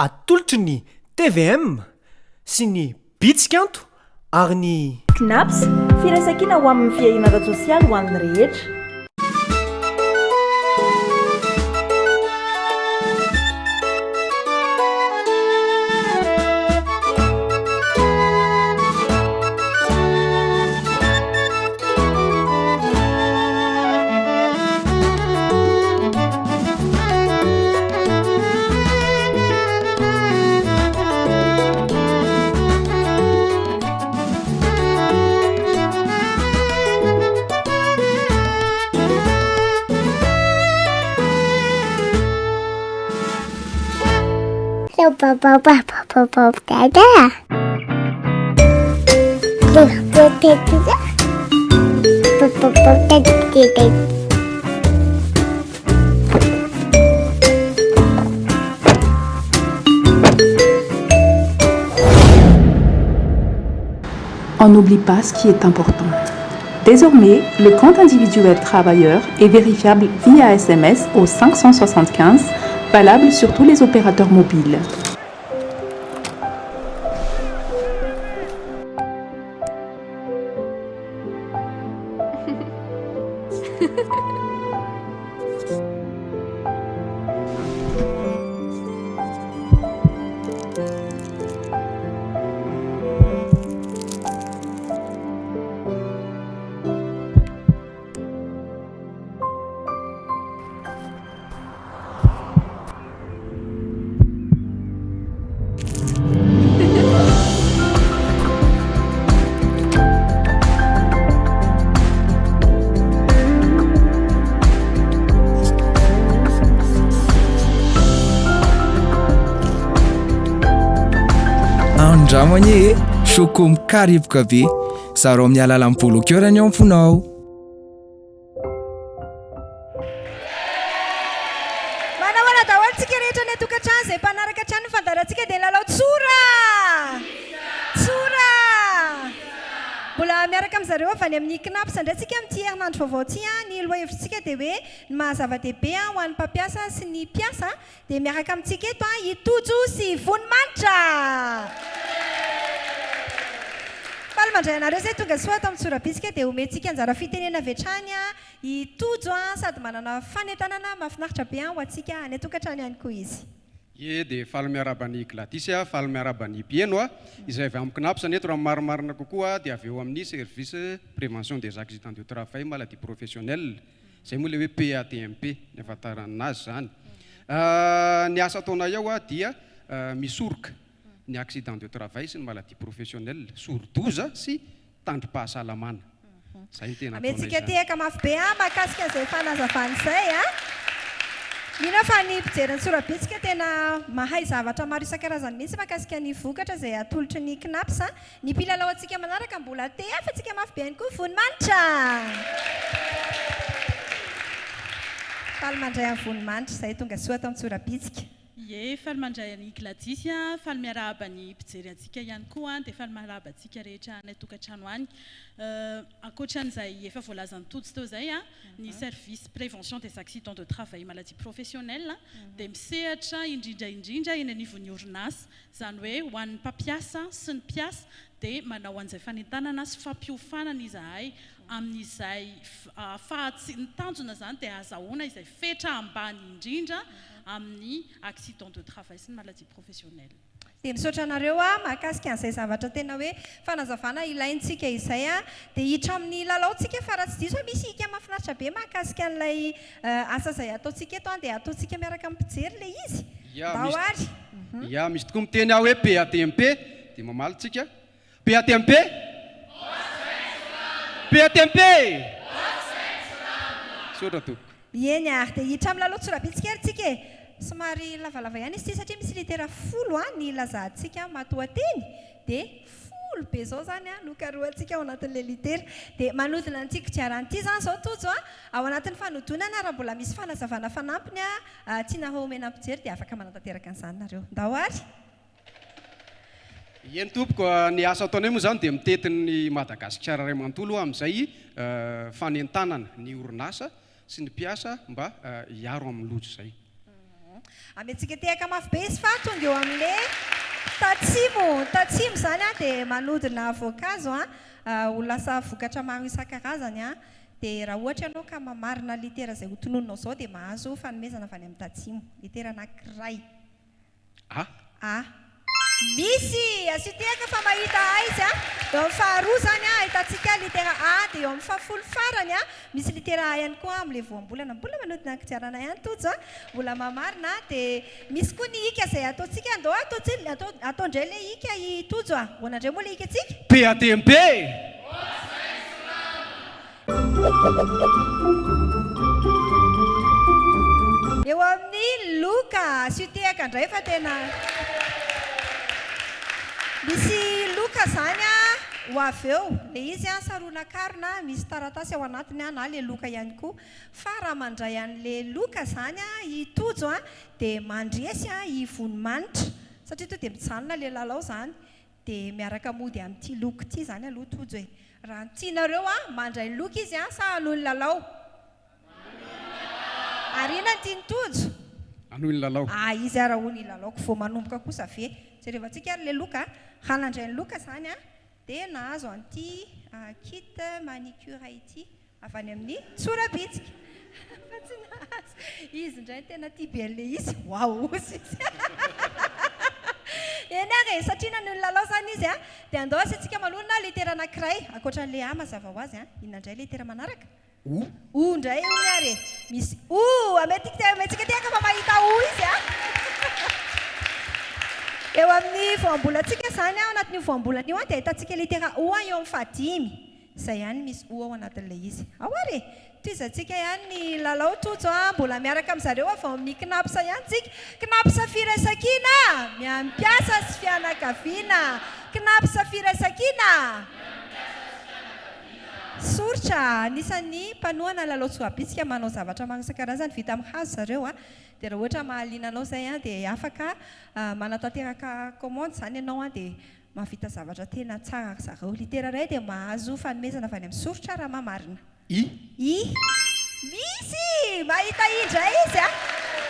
Atolotry ny tvm sy ny Bitsikanto ary ny. Cnaps, firaisankina ho amin'ny fiahiana ara-tsosialy ho an'ny rehetra. On n'oublie pas ce qui est important. Désormais, le compte individuel travailleur est vérifiable via SMS au 575, valable sur tous les opérateurs mobiles. Andramo anie e! Choco mikarepoka be! Zarao amin'ny alalan'ny bolokiora ny ao am-ponao. Manahoana daholo tsika rehetra any an-tokantrano izay mpanaraka hatrany ny fandaharantsika dia lalao tsora! Tsora! Mbola miaraka amin-dry zareo avy any amin'ny Cnaps indray tsika amin'ity herinandro vaovao ity an, ny lohahevitsika dia hoe ny maha zava-dehibe ho an'ny mpampiasa sy ny mpiasa dia miaraka amintsika eto i Tojo sy Vonimanitra! Faly mandray anareo izay tonga soa ato amin'ny Tsorabitsika dia omentsika anjara fitenena avy hatrany i Tojo sady manana fanentanana mahafinaritra be ho antsika any an-tokantrano ihany koa izy. Ie dia faly miarahaba an'i Gladys a, faly miarahaba an'i Mpieno a, izay avy amin'ny Cnaps ny eto raha ny marimarina kokoa dia avy eo amin'ny service prévention des accidents de travail maladie professionnelle. Izay moa ilay hoe PATMP, ny ahafantarana azy izany. Ny asa ataonay ao dia misoroka ny accident de travail sy ny maladie professionnelle, soro-doza sy tandrom-pahasalamana. Izay no tena ataonay Amentsika izany. tehaka mafy be an mahakasika an'izay fanazavana izay an. Mino aho fa ny mpijery ny tsorabitsika tena mahay zavatra maro isan-karazany mihitsy mahakasika ny vokatra izay atolotry ny Cnaps. Ny mpilalao antsika manaraka mbola te hafa antsika mafy be ihany koa Vonimanitra! Faly mandray an'i Vonimanitra izay tonga soa ato amin'ny Tsorabitsika. Ie, faly mandray an'i Gladys a, faly miarahaba ny mpijery antsika ihany koa dia faly miarahaba antsika rehetra any an-tokantrano any. Ankoatra an'izay efa voalazan'i Tojo teo izay, ny service prévention des accidents de travail et maladies professionnelles dia misehatra indrindra indrindra eny anivon'ny orinasa Izany hoe ho an'ny mpampiasa sy ny mpiasa dia manao an'izay fanentanana sy fampiofanana izahay amin'izay ahafahantsika, ny tanjona izany dia ahazahoana izay fetra ambany indrindra amin'ny accident de travail sy ny maladie professionnelle. Dia misaotra anareo aho mahakasika an'izay zavatra tena hoe fanazavana ilaintsika izay a. Dia hiditra amin'ny lalaontsika fa raha tsy diso aho misy hika mahafinaritra be mahakasika an'ilay asa izay ataontsika eto an, dia ataontsika miaraka amin'ny mpijery ilay izy. Ya, Ndao misy ary. Ya, misy tokoa miteny aho hoe PATMP, dia mamaly tsika, PATMP? PATMP! Misaotra tompoko. Eny ary, dia hiditra amin'ny lalao tsorabitsika ary tsika e! Somary lavalava ihany izy ity satria misy litera folo ny ilazantsika matoanteny, dia folo be izao izany no karohantsika ao anatin'ilay litera. Dia manodina an'ity kodiarana ity izany izao Tojo a! Ao anatin'ny fanodinana raha mbola misy fanazavana fanampiny tianareo omena mpijery dia afaka manatanteraka an'izany nareo. Ndao ary! Eny tompoko, ny asa ataonay moa izany dia mitety ny Madagasikara iray manontolo amin'izay fanentanana ny orinasa sy ny mpiasa mba hiaro amin'ny loza izay. Amentsika tehaka mafy be izy fa tonga eo amin'le tatsimo. Tatsimo izany dia manodina voankazo ho lasa vokatra maro isan-karazany. Dia raha ohatra ianao ka mamarina litera izay hotononinao izao dia mahazo fanomezana avy any amin'ny tatsimo. Litera anankiray. A. A. Misy! Asio tehaka fa mahita A izy a. Eo amin'ny faharoa izany a, ahitantsika litera A, dia eo amin'ny fahafolo farany a, misy litera A ihany koa amin'ilay voambolana. Mbola manodina ny kodiarana ihany Tojo a, mbola mamarina a. Dia misy koa ny ika izay ataontsika, andao ataontsika, atao, atao indray ilay ika i Tojo a. Ahoana indray moa ilay ikantsika? PATMP! Eo amin'ny loka, asio tehaka indray fa tena misy loka izany ho avy eo. Ilay izy saronan-karona, misy taratasy ao anatiny na ilay loka ihany koa. Fa raha mandray an'ilay loka izany i Tojo dia mandresy i Vonimanitra satria tonga dia mijanona ilay lalao izany. Dia miaraka mody amin'ity look ity izany aloha Tojo e. Raha ny tianareo an, mandray look izy an sa hanohy ny lalao? Ary inona ny tian'i Tojo? Hanohy ny lalao. Ah izy ara hono hilalaoko vao manomboka kosa ve? Jerevantsika ary ilay look a. Raha nandray ny look izany an, dia nahazo an'ity kit manicure ity. Avy any amin'ny tsorabitsika. Fa tsy nahazo. Izy indray no tena tia be an'ilay izy. Waouh hozy izy. Eny ary e, satria nanohy ny lalao izany izy an, dia andao asiantsika manonona litera anankiray, ankoatra an'ilay A mazava ho azy an. Inona indray litera manaraka? O. O indray hono ary e. Misy O, ametika, ametika tehaka fa mahita O izy an. Eo amin'ny voambolantsika izany an, ao anatin'io voambolana io an, dia ahitantsika litera O eo amin'ny fahadimy. Izay ihany misy O ao anatin'ilay izy. Ao ary e! Tohizantsika ihany ny lalao Tojo a! Mbola miaraka amin-dry zareo avy ao amin'ny Cnaps ihany tsika. Cnaps Firaisankina! Miha-mpiasa sy fianakaviana! Cnaps Firaisankina! Soritra, Anisan'ny mpanohana lalao tsoabitsika manao zavatra maro isan-karazany vita amin'ny hazo zareo a! Dia raha ohatra mahaliana anao izay a, dia afaka manatanteraka commande izany ianao a, dia Mahavita zavatra tena tsara ry zareo. Litera iray dia mahazo fanomezana avy any amin'ny soritra raha mamarina. I. I. Misy! Mahita I indray izy a!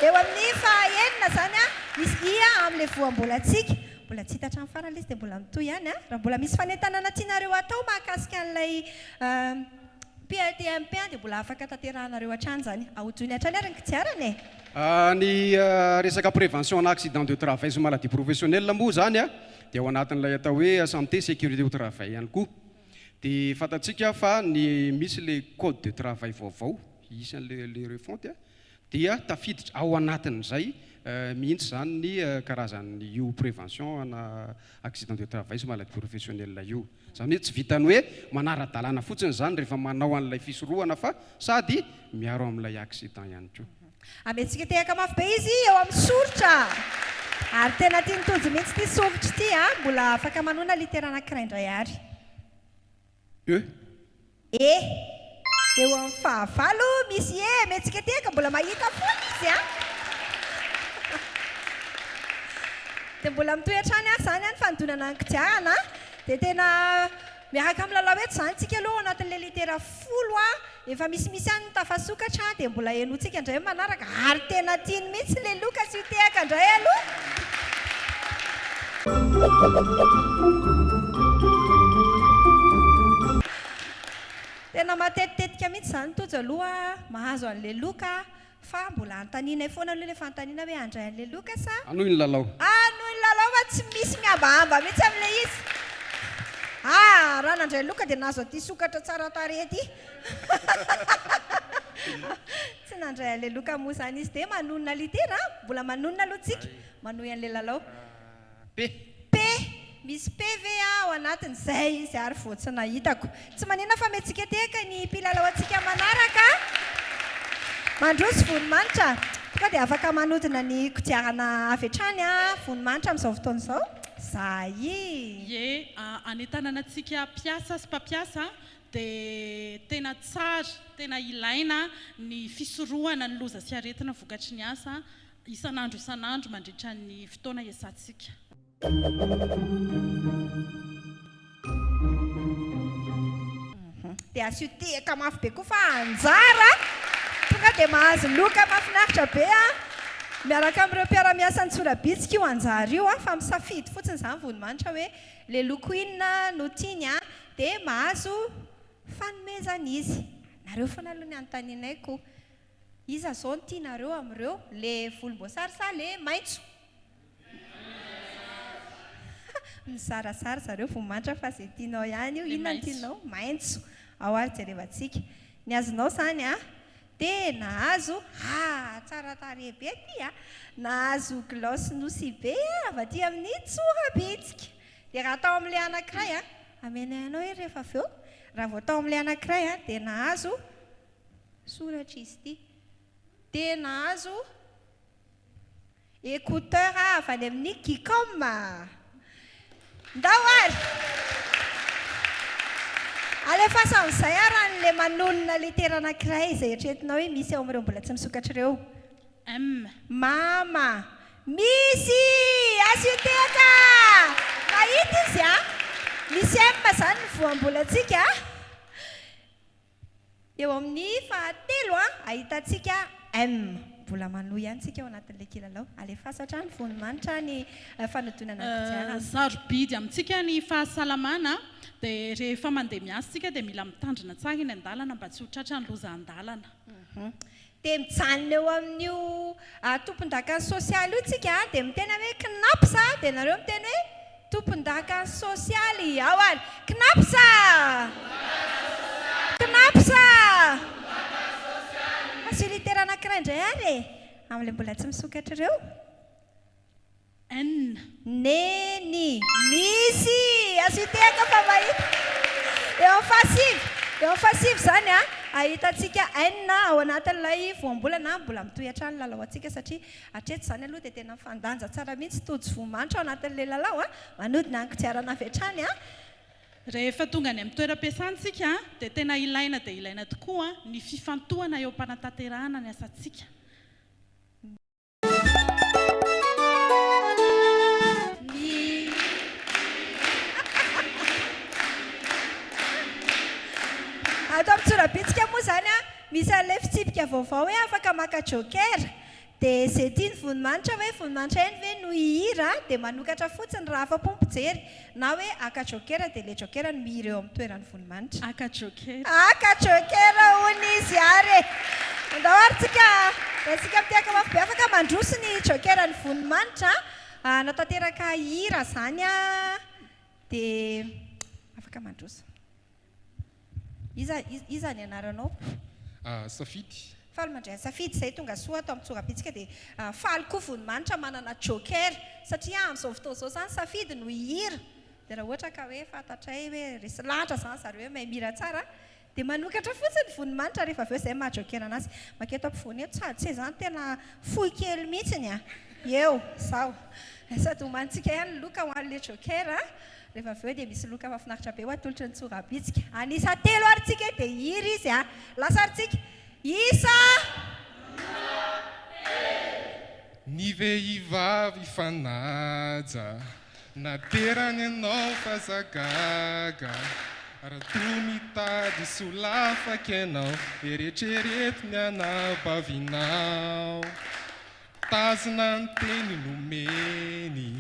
Eo amin'ny faha enina izany a, misy I a amin'ilay voambolantsika. Mbola tsy hita hatramin'ny farany ilay izy dia mbola mitohy ihany a. Raha mbola misy fanentanana tianareo atao mahakasika an'ilay PATMP dia mbola afaka tanterahanareo hatrany izany. Ahodino hatrany ary ny kodiarana e! Ny resaka prévention ana accident de travail sy maladie professionnelle moa izany dia ao anatin'ilay atao hoe santé sécurité au travail ihany koa. Dia fantatsika fa ny misy ilay code de travail vaovao, isan'ilay ilay refonte dia tafiditra ao anatin'izay mihitsy izany ny karazan'io prévention ana accident de travail sy maladie professionnelle io. Izany hoe tsy vitan'ny hoe manara-dalàna fotsiny izany rehefa manao an'ilay fisorohana fa sady miaro amin'ilay accident ihany koa. Amentsika tehaka mafy be izy eo amin'ny soritra. Ary tena tian'i Tojo mihitsy ity soritra ity a! Mbola afaka manona litera anankiray indray ary. E. E. Eo amin'ny fahavalo misy E. Amentsika tehaka, mbola mahita foana izy a! Dia mbola mitohy hatrany ary izany ny fanodinana ny kodiarana. Dia tena miaraka milalao eto izany tsika aloha ao anatin'ilay litera folo a. Efa misimisy ihany ny tafasokatra dia mbola henointsika indray ny manaraka ary tena tiany mihitsy ilay loka asio tehaka indray aloha. Tena matetitetika mihitsy izany Tojo aloha mahazo an'ilay loka Fa mbola anontanianay foana aloha ilay fanontaniana hoe handray an'ilay loka sa. Hanohy ny lalao. Hanohy ny lalao fa tsy misy mihambahamba mihitsy amin'ilay izy. Ah, raha nandray loka dia nahazo an'ity sokatra tsara tarehy ity. Tsy nandray an'ilay loka moa izany izy. Dia manonona litera an! Mbola manonona aloha tsika. Manohy an'ilay lalao. P. P, Misy P ve ao anatiny? Zay izy ary vao tsy nahitako. Tsy maninona fa mihetsiketehaka ny mpilalao antsika manaraka. Mandroso Vonimanitra. Tonga dia afaka manodina ny kodiarana avy hatrany Vonimanitra amin'izao fotoana izao. Zay. Ie, anentanana antsika mpiasa sy mpampiasa dia tena tsara, tena ilaina ny fisorohana ny loza sy aretina vokatry ny asa isan'andro isan'andro mandritra ny fotoana iasantsika. Dia asio tehaka mafy be koa fa anjara a! Tonga dia mahazo loka mahafinaritra be a! Miaraka amin'ireo mpiara-miasa ny tsorabitsika io anjara io fa misafidy fotsiny izany Vonimanitra hoe le loko inona no tiany dia mahazo fanomezana izy. Nareo foana aloha ny anontanianay ko. Iza zao no tianareo amin'ireo? Le volomboasary sa le maitso? Mizarazara zareo vomanitra fa ze tianao ihany io. Inona no tianao? Maitso. Ao ary jerevantsika. Ny azonao zany a, dia nahazo, ah tsara tarehy be ty a, nahazo gloss Nosy be avy aty amin'ny Tsorabitsika. Dia raha tao amin'ilay anankiray a, amenay anao iny rehefa avy eo, raha vao tao amin'ilay anankiray a, dia nahazo soratra izy ity. Dia nahazo Écouteur avy any amin'ny Gicom. Ndao ary! Alefaso amin'izay ary an'ilay manonona litera anankiray izay eritreretinao hoe misy ao amin'ireo mbola tsy misokatra ireo. M. Mama. Misy! Asio tehaka! Mahita izy an! Misy M izany ny voambolantsika. Eo amin'ny fahatelo ahitantsika M. Mbola manohy ihany tsika ao anatin'ilay kilalao. Alefaso hatrany Vonimanitra ny fanodinana ny kodiarana. Sarobidy amintsika ny fahasalamana dia rehefa mandeha miasa isika dia mila mitandrina tsara eny an-dalana mba tsy ho tratra ny loza an-dalana. Dia mijanona eo amin'io tompondakan'ny sosialy io tsika dia miteny hoe Cnaps dia nareo miteny hoe tompondakan'ny sosialy. Ao ary. Cnaps! Cnaps! Asio litera anankiray indray ary e! Amin'ilay mbola tsy misokatra ireo. N. Neny. Misy! Asio tehaka fa mahita. Eo amin'ny fahasivy. Eo amin'ny fahasivy izany an, ahitantsika N ao anatin'ilay voambolana. Mbola mitohy hatrany ny lalao antsika satria hatreto izany aloha dia tena mifandanja tsara mihitsy. Tojo voa-manitra ao anatin'ilay lalao an. Manodina ny kodiarana avy hatrany an. Rehefa tonga any amin'ny toeram-piasana isika dia tena ilaina dia ilaina tokoa ny fifantohana eo am-panatanterahana ny asantsika. Ny Ato amin'ny tsorabitsika moa izany an, misy an'ilay fitsipika vaovao hoe afaka maka joker. Dia izay tian'i Vonimanitra hoe Vonimanitra ihany ve no hihira dia manokatra fotsiny raha afa-po ny mpijery. Na hoe haka joker dia ilay joker no mihira eo amin'ny toeran'i Vonimanitra. Haka joker. Haka joker hono izy ary e! Andao ary tsika raisika mitehaka mafy be afaka mandroso ny joker an'i Vonimanitra hanatanteraka hira izany dia afaka mandroso. Iza iza ny anaranao? Safidy. Faly mandray an'i Safidy izay tonga soa ato amin'ny Tsorabitsika dia faly koa Vonimanitra manana joker satria amin'izao fotoana izao izany Safidy no hihira dia raha ohatra ka hoe fantatray hoe resy lahatra izany zareo hoe mahay mihira tsara dia manokatra fotsiny Vonimanitra rehefa avy eo izay maha joker anazy. Maketo ampovoany eto sady tsy izany tena fohy kely mihitsiny a! Eo izao. Sady omanintsika ihany ny loka ho an'ilay joker a! Rehefa avy eo dia misy loka mahafinaritra be ho atolotry ny Tsorabitsika. An'isa telo ary tsika e, dia hira izy a! Lasa ary tsika. Isa! Ny vehivavy fanaja Naterany ianao fa za gaga Raha toa mitady solafaka ianao Eretrereto ny anabavinao Tazona ny teny nomeny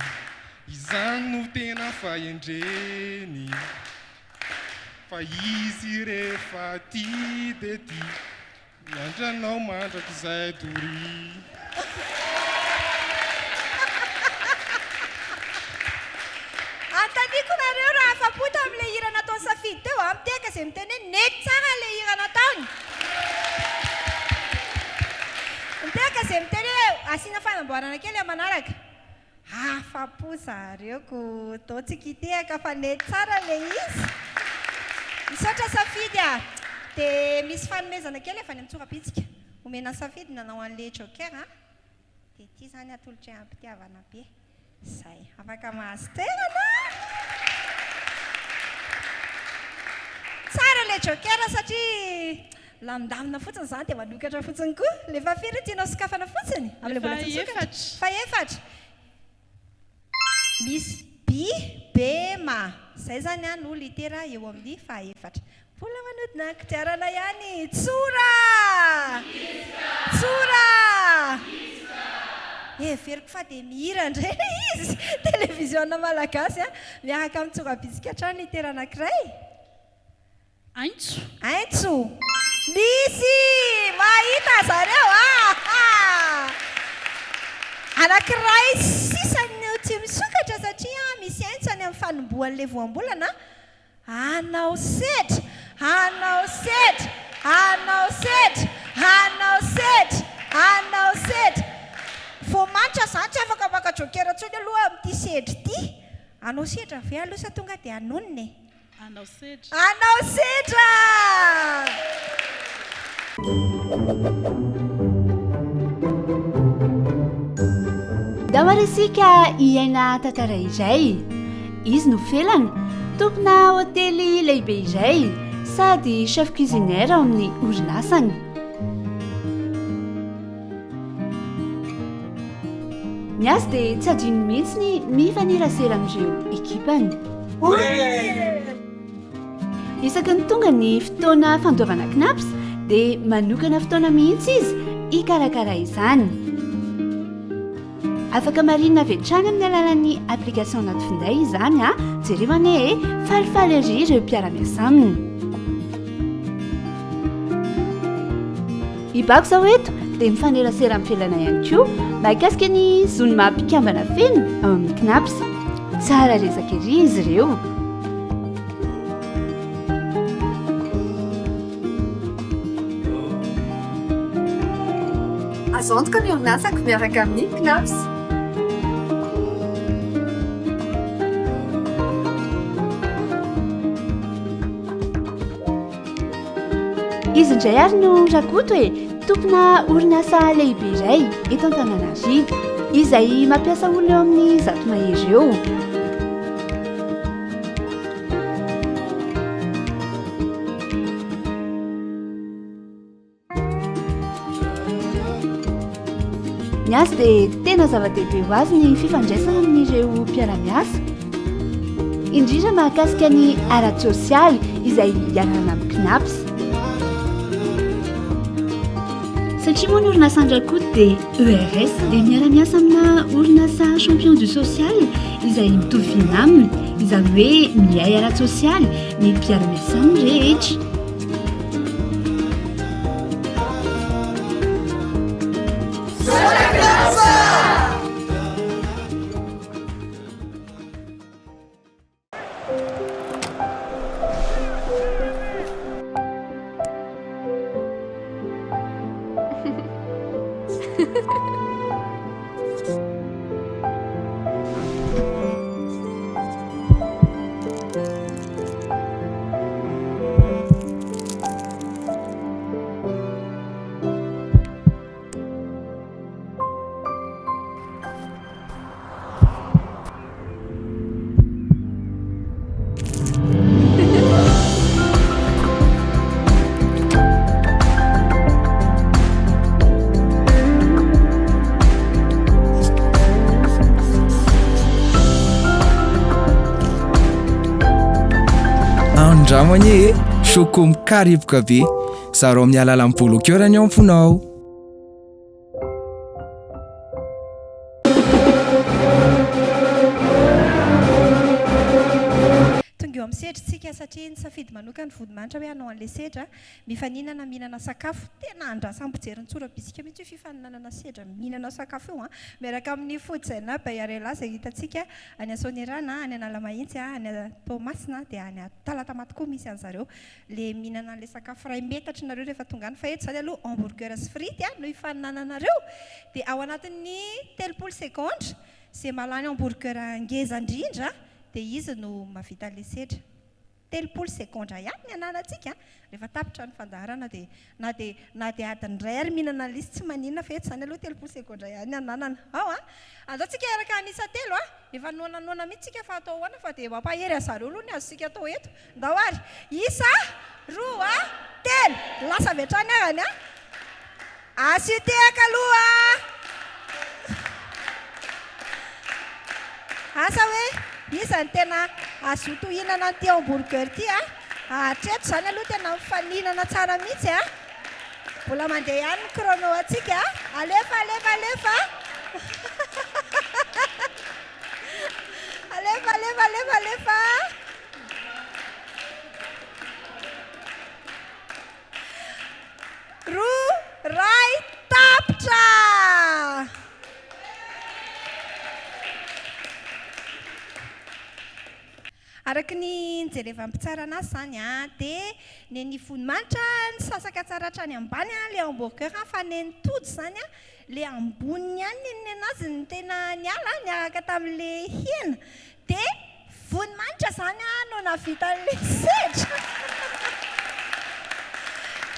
Izany no tena fahendreny Fa izy rehefa tia dia tia Miandry anao mandrakizay doria. Anontaniako nareo raha afa-po tamin'ilay hira nataon'i Safidy teo a, mitehaka izay miteny hoe nety tsara ilay hira nataony. Mitehaka izay miteny hoe asiana fanamboarana kely amin'ny manaraka. Afa-po zareo ko, ndao tsika hitehaka fa nety tsara ilay izy. Misaotra Safidy a! Dia misy fanomezana kely avy any amin'ny tsorabitsika omena an'i Safidy nanao an'ilay joker a! Dia ity izany atolotray am-pitiavana be. Izay. Afaka mahazo toerana. Tsara ilay joker satria milamindamina fotsiny izany dia manokatra fotsiny koa. Ilay fahafiry no tianao sokafana fotsiny? Amin'ilay mbola tsy misokatra. Fahefatra. Misy bi, be, ma. Izay izany no litera eo amin'ny fahaefatra. Mbola manodina kodiarana ihany. Tsora! Tsora! Heveriko fa dia mihira indray ilay izy! Televiziona Malagasy a! Miaraka amin'ny tsorabitsika hatrany litera anankiray. Aintso. Aintso. Misy! Mahita zareo a! Anankiray sisa no tsy misokatra satria misy aintso any amin'ny fanombohan'ilay voambolana. Hanao sedra! Hanao sedra! Hanao sedra! Hanao sedra! Hanao sedra! Vao manitra izany tsy afaka maka joker intsony aloha amin'ity sedra ity. Hanao sedra ve aloha sa tonga dia hanonona e? Hanao sedra. Hanao sedra! Ndao ary isika hiaina tantara iray. Izy no Felana, tompona hotely lehibe iray sady chef cuisinière ao amin'ny orinasany. Ny azy dia tsy adinony mihitsy ny mifanerasera amin'ireo ekipany. Isaky ny tonga ny fotoana fandoavana Cnaps dia manokana fotoana mihitsy izy hikarakara izany. Afaka marihina avy hatrany amin'ny alalan'ny application anaty finday izany a! Jereo anie e! Falifaly ery ireo mpiara-miasa aminy. I Bako izao eto dia mifanerasera amin'ny Felana ihany koa mahakasika ny zon'ny maha mpikambana feno ao amin'ny Cnaps. Tsara resaka ery izy ireo. Azo antoka ny orinasako miaraka amin'ny Cnaps. Izy indray ary no Rakoto e, tompona orinasa lehibe iray eto Antananarivo, izay mampiasa olona eo amin'ny zato mahery eo. Ny azy dia tena zava-dehibe ho azy ny fifandraisana amin'ireo mpiara-miasa, indrindra mahakasika ny ara-tsosialy izay iarahana amin'ny Cnaps. Satria moa ny orinasan-dRakoto dia ERS dia miara-miasa amina orinasa champion du social izay mitovy vina aminy, izany hoe miahy ara-tsosialy ny mpiara-miasa aminy rehetra. Andramo anie e! Choco mikarepoka be! Zarao amin'ny alalan'ny bolo cœur ny ao am-ponao. Tonga eo amin'ny sedra isika satria nisafidy manokana ny vodimanitra hoe hanao an'ilay sedra, mifaninana mihinana sakafo. Tena andrasan'ny mpijery ny tsorabisika mihitsy io fifaninanana sedra mihinana sakafo io an! Miaraka amin'ny Food Zainab Yarela izay hitantsika any Soanierana, any Analamahitsy, any Toamasina dia any Talatamaty koa misy an'zareo. Le mihinana an'le sakafo iray metatra nareo rehefa tonga any fa eto zany aloha hamburger sy frity no hifaninananareo dia ao anatin'ny 30 segondra ze mahalany hamburger ngeza indrindra dia izy no mahavita an'le sedra. 30 segondra ihany ny ananantsika rehefa tapitra ny fandaharana dia na dia na dia adiny iray ary mihinana an'le izy tsy maninona fa eto zany aloha 30 segondra ihany ny ananana. Ao an! Andao tsika hiaraka hanisa telo a! Efa noana noana mihitsy tsika fa atao ahoana fa dia mampahery an'zareo aloha ny azontsika atao eto. Ndao ary! Isa, roa, telo! Lasa avy hatrany arany a! Asio tehaka aloha a! Asa hoe iza no tena hazoto hihinana an'ity hamburger ity a! Hatreto izany aloha tena mifaninana tsara mihitsy a! Mbola mandeha ihany ny chrono antsika a! Alefa, alefa, alefa! Araka ny nijerevan'ny mpitsara anazy izany dia nen'i Vonimanitra nisasaka tsara hatrany ambany ilay hamburger fa nen'i Tojo izany ilay amboniny ihany ny nenazy no tena niala niaraka tamin'ilay hena dia Vonimanitra izany no nahavita an'ilay sedra.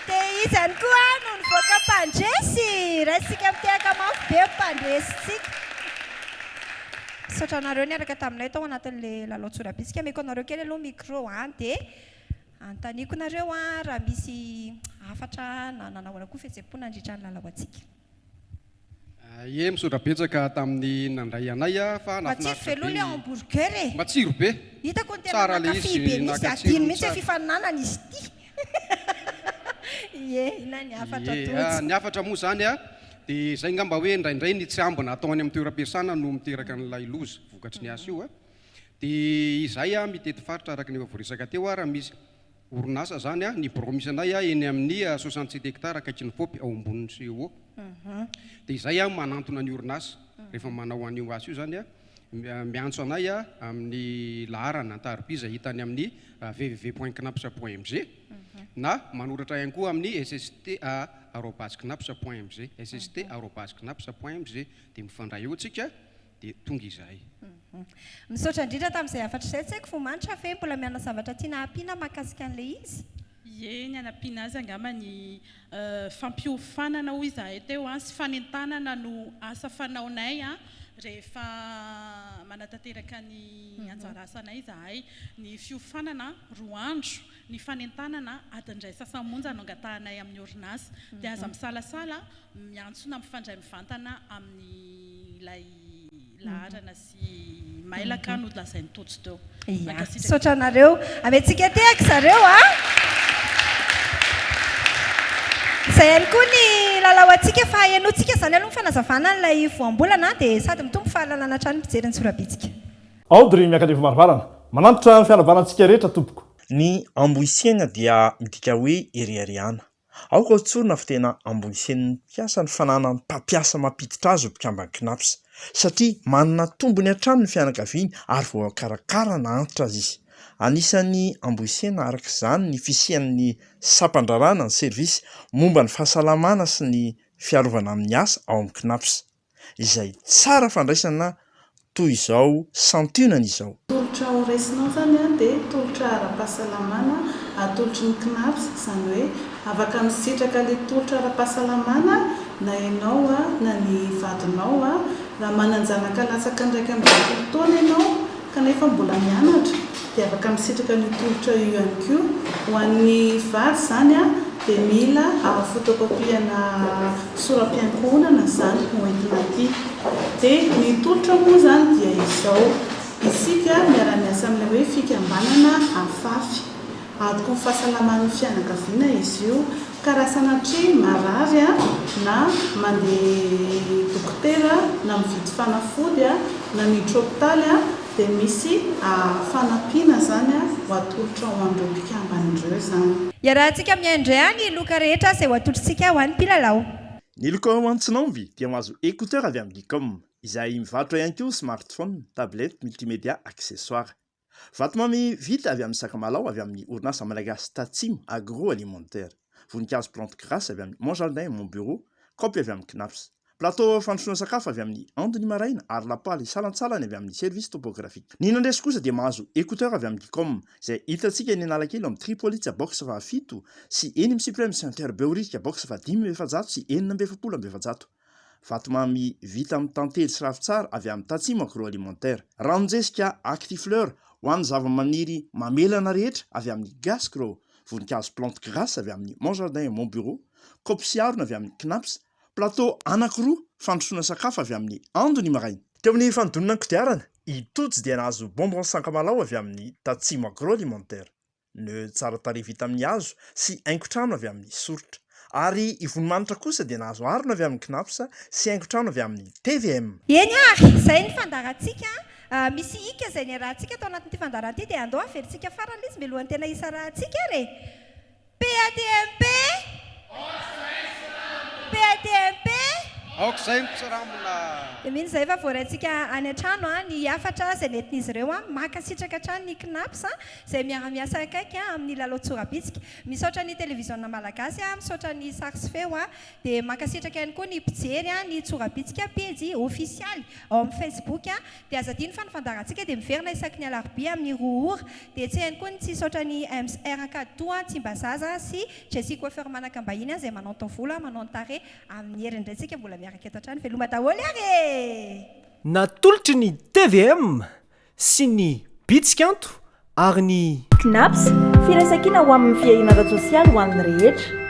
Dia izy ihany koa no nivoaka mpandresy. Raisintsika mitehaka mafy be ny mpandresintsika. Misaotra anareo niaraka taminay tao anatin'ilay lalao tsorabitsika. Ameko anareo kely aloha micro an, dia anontaniako nareo an raha misy hafatra na nanahoana koa fihetseham-po nandritra ny lalao antsika. Ie, misaotra betsaka tamin'ny nandray anay fa Matsiro nahafinaritra ve aloha be ilay ny. hamburger e? Matsiro be! Hitako ny tena Tsara ilay nankafy izy, be mihitsy, naka adino tsirony mihitsy hoe tsara. fifaninanana izy ity. Ie, inona ny hafatra Ie, Tojo? ny hafatra moa izany dia izay angamba hoe indraindray ny tsy ambina atao any amin'ny toeram-piasana no miteraka an'ilay loza vokatry ny asa io. Dia izahay mitety faritra araka ny efa voaresaka teo raha misy orinasa izany, ny birao misy anay eny amin'ny 67 hectares akaikin'ny fopy ao ambonin'ny CO. Dia izay manantona ny orinasa rehefa manao an'io asa io izany, miantso anay amin'ny laharana an-tariby izay hita any amin'ny www point cnaps point mg na manoratra ihany koa amin'ny sst arobase cnaps point mg, sst arobase cnaps point mg, dia mifandray eo tsika dia tonga izahay. Misaotra indrindra tamin'izay hafatra izay, tsy haiko Vomanitra ve mbola mianina zavatra tiana hampiana mahakasika an'ilay izy? Ie, ny hanampiana azy angamba ny fampiofanana hoy izahay teo sy fanentanana no asa fanaonay rehefa manatanteraka ny anjara asanay izahay. Ny fiofanana roa andro, ny fanentanana adiny iray sasany monja no angatahanay amin'ny orinasa. Dia aza misalasala miantso na mifandray mivantana amin'ilay laharana sy mailaka nolazain'i Tojo teo. Ia, Mankasitraka. misaotra anareo. Amentsika tehaka zareo a! Izay ihany koa ny lalao antsika fa henointsika izany aloha ny fanazavana an'ilay voambolana dia sady mitombo fahalalana hatrany ny mpijery ny tsorabitsika. Audrey Miakandrivomarovarana, Manantitra ny fiarahabana antsika rehetra tompoko. Ny ambohisiaina dia midika hoe ireharehana. Aoka ho tsorina fa tena ambonisen'ny mpiasa ny fananan'ny mpampiasa mampiditra azy ho mpikamban'ny Cnaps, satria manana tombony hatrany ny fianakaviany ary voakarakara na antitra aza izy. Anisan'ny ambohisena araka izany ny fisian'ny sampan-draharaha na ny servisy momba ny fahasalamana sy ny fiarovana amin'ny asa ao amin'ny Cnaps. izay tsara fandraisana toy izao santionany izao. Tolotra ho raisinao izany dia tolotra ara-pahasalamana atolotry ny Cnaps, izany hoe afaka misitraka ilay tolotra ara-pahasalamana na ianao na ny vadinao. Raha manan-janaka latsaka ny 21 taona ianao kanefa mbola mianatra dia afaka misitraka an'io tolotra io ihany koa. Ho an'ny vady izany dia mila photocopie-na sora-piankohonana izany ho entina aty. Dia ny tolotra moa izany dia izao, isika miara-miasa amin'ilay hoe fikambanana Afafy. Antoky ny fahasalaman'ny fianakaviana izy io, ka raha sanatria marary na mandeha dokotera na mividy fanafody na miditra hopitaly dia misy fanampiana izany ho atolotra ho an'ireo mpikambana ireo izany. Iarahantsika mihaino indray ny loka rehetra izay ho atolotritsika ho an'ny mpilalao. Ny loka ho an'ny Tsinamby dia mahazo écouteur avy amin'ny Geekom, izay mivarotra ihany koa smartphone, tablette, multimédia, accessoires. Vatomamy vita avy amin'ny sakamalao avy amin'ny orinasa malagasy Tatsimo Agro Alimentaire. Voninkazo plante grasse avy amin'ny Mon Jardin Mon Bureau, kaopy avy amin'ny Cnaps. Plateau fandrosoana sakafo avy amin'ny Andony Maraina ary lapoaly salantsalany avy amin'ny Service Topographique. Ny nandresy kosa dia mahazo écouteur avy amin'ny Geekom izay hitantsika eny Analakely ao amin'ny Tripolitsa box fahafito sy eny amin'ny Supreme Center Behoririka box faha 445. Vatomamy vita amin'ny tantely sy ravintsara avy amin'ny Tatsimo Agroalimentaire. Ranon-jezika Actifleur ho an'ny zavamaniry mamelana rehetra avy amin'ny Gasgro. Voninkazo plante grasse avy amin'ny Mon Jardin et Mon Bureau. Kaopy sy harona avy amin'ny Cnaps. Plateau anankiroa fandrosoana sakafo avy amin'ny Andony Maraina. Teo amin'ny fanodinana ny kodiarana, i Tojo dia nahazo bonbons sankamalao avy amin'ny Tatsimo Agroalimentaire. Nœud tsara tarehy vita amin'ny hazo sy haingon-trano avy amin'ny soritra. Ary i Vonimanitra kosa dia nahazo harona avy amin'ny Cnaps sy haingon-trano avy amin'ny tvm. Eny ary, izay ny fandaharantsika. Misy hika izay niarahantsika tao anatin'ity fandaharana ity dia andao averintsika farany ilay izy mialohan'ny tena hisarahantsika ary e! PATMP! PATMP! Aoka izay ny mpitsirambina. Dia mino izahay fa voaraintsika any an-trano ny hafatra izay nentin'izy ireo. Mankasitraka hatrany ny Cnaps izay miara-miasa akaiky amin'ny lalao tsorabitsika. Misaotra ny Televiziona Malagasy, misaotra ny Sary sy Feo, dia mankasitraka ihany koa ny mpijery ny tsorabitsika pejy ofisialy ao amin'ny Facebook. Dia aza adino fa ny fandaharantsika dia miverina isaky ny alarobia amin'ny roa ora. Dia tsy ihany koa ny tsy hisaotra ny MSR Ankaditoa, Tsimbazaza sy Jessie Coiffeur Manakambahiny izay manao ny taovolo, manao ny tarehy. Amin'ny heriny indray tsika mbola miaraka eto hatrany. Veloma daholo ary e! Natolotry ny tvm sy ny Bitsikanto ary ny. Cnaps, firaisankina ho amin'ny fiahiana ara-tsosialy ho an'ny rehetra.